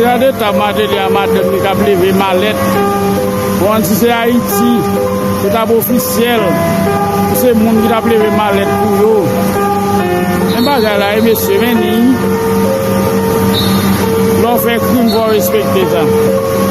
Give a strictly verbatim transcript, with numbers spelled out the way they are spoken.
Gade ta Martelly a madanm li k ap leve malèt. Bon, si se Ayiti, se t ap ofisyèl. Si se moun ki t ap leve malèt pou yo. Men bagay la, e mesye, men ni. Lè w fè krim, fò w respekte sa.